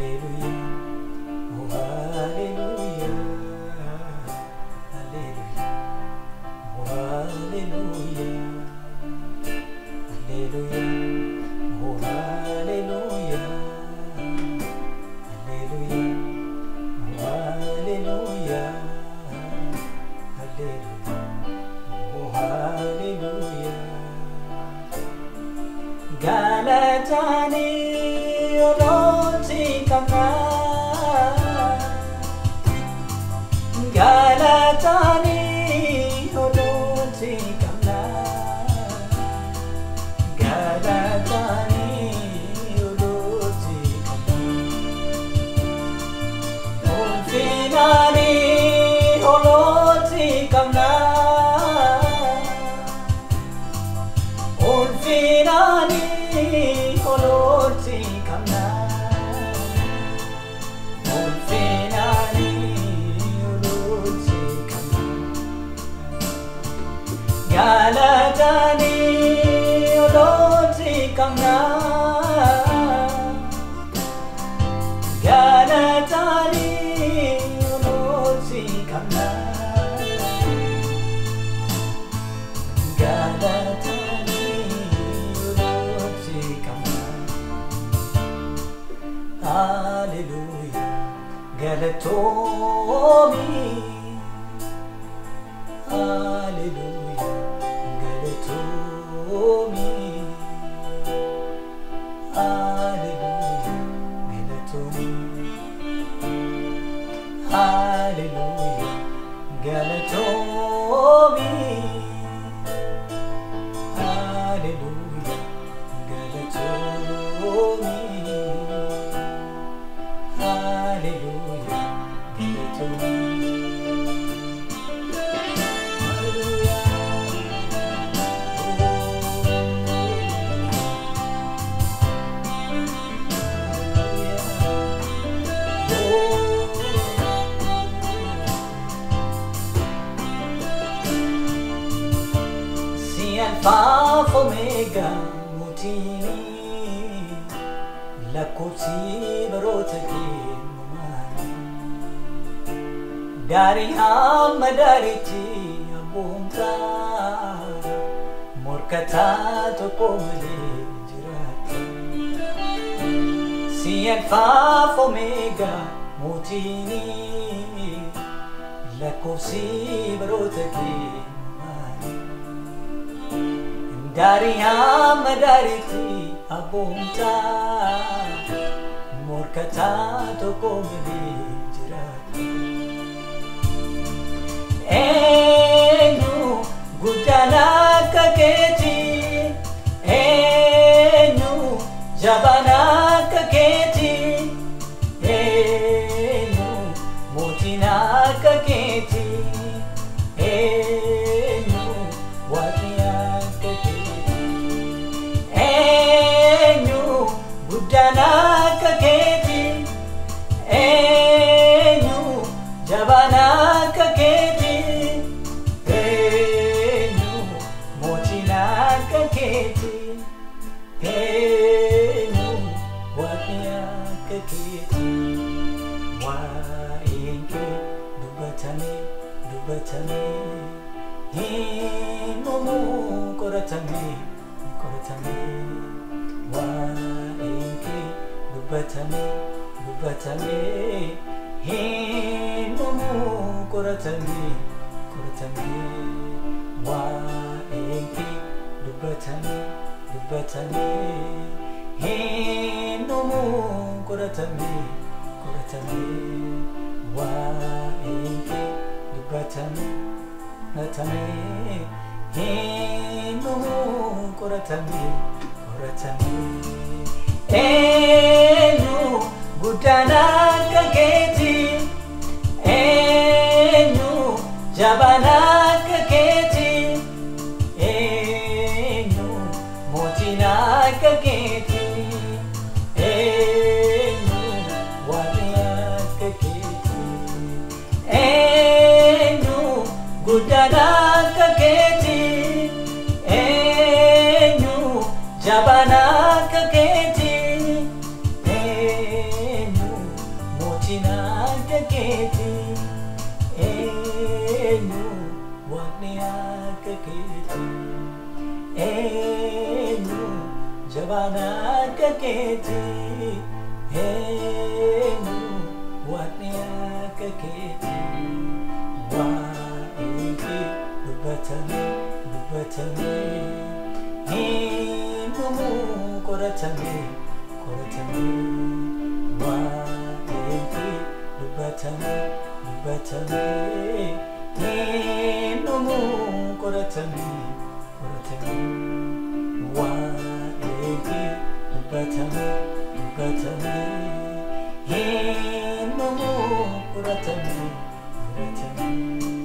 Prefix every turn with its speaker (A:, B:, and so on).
A: Hallelujah, oh hallelujah, hallelujah, oh hallelujah, hallelujah, oh hallelujah, hallelujah, oh hallelujah, hallelujah, oh hallelujah. Galatani oloti kamna, Galatani oloti kamna, Galatani oloti kamna, Ulfinani oloti kamna, Ulfinani oloti kamna, Ulfinani oloti kamna, Galatani oloti kamna, Galatani oloti kamna, Galatani oloti kamna. Hallelujah, Galatomi. Hallelujah, Galatomi. Hallelujah, Galatomi. Hallelujah, Galatomi. Hallelujah, Galatomi. Hallelujah, Galatomi. Hallelujah. Si alfa omega mutini lakkoofsi baroota kennumaani daarii hamma daariitti abboomtaa morkataa tokko malee jiraata. Si alfa omega mutini lakkoofsi baroota kennumaani daarii hamma daariitti abboomtaa morkataa tokko malee jiraata. Eenyu guddaan akka keetii, eenyu jabaan akka keetii, eenyu mootiin akka keetii, eenyu waaqni akka keetii, eenyu guddaan akka keetii, eenyu jabaan akka keetii, eenyu mootiin akka keetii, eenyu waaqni akka keetii. Waa'een kee dubbatamee dubbatamee hin dhumu qoratamee qoratamee. Waa'een kee dubbatamee dubbatamee hin dhumu qoratamee qoratamee. Waa'een kee dubbatamee dubbatamee hin dhumu qoratamee qoratamee. Waa'een kee dubbatamee dubbatamee hin dhumu qoratamee qoratamee. Eenyu guddaan akka keetii, eenyu jabaan akka keetii, eenyu mootiin akka keetii, eenyu waaqni akka keetii, eenyu guddaan akka keetii, eenyu jabaan akka keetii, eenyu keetii, eenyu waaqni akka keetii? Waa'ee kee dubbatamee dubbatamee hin dhumu, qoratamee qoratamee. Waa'ee kee dubbatamee dubbatamee hin dhumu, qoratamee qoratamee. Waa'ee kee dubbatamee dubbatamee hin dhumu, qoratamee qoratamee.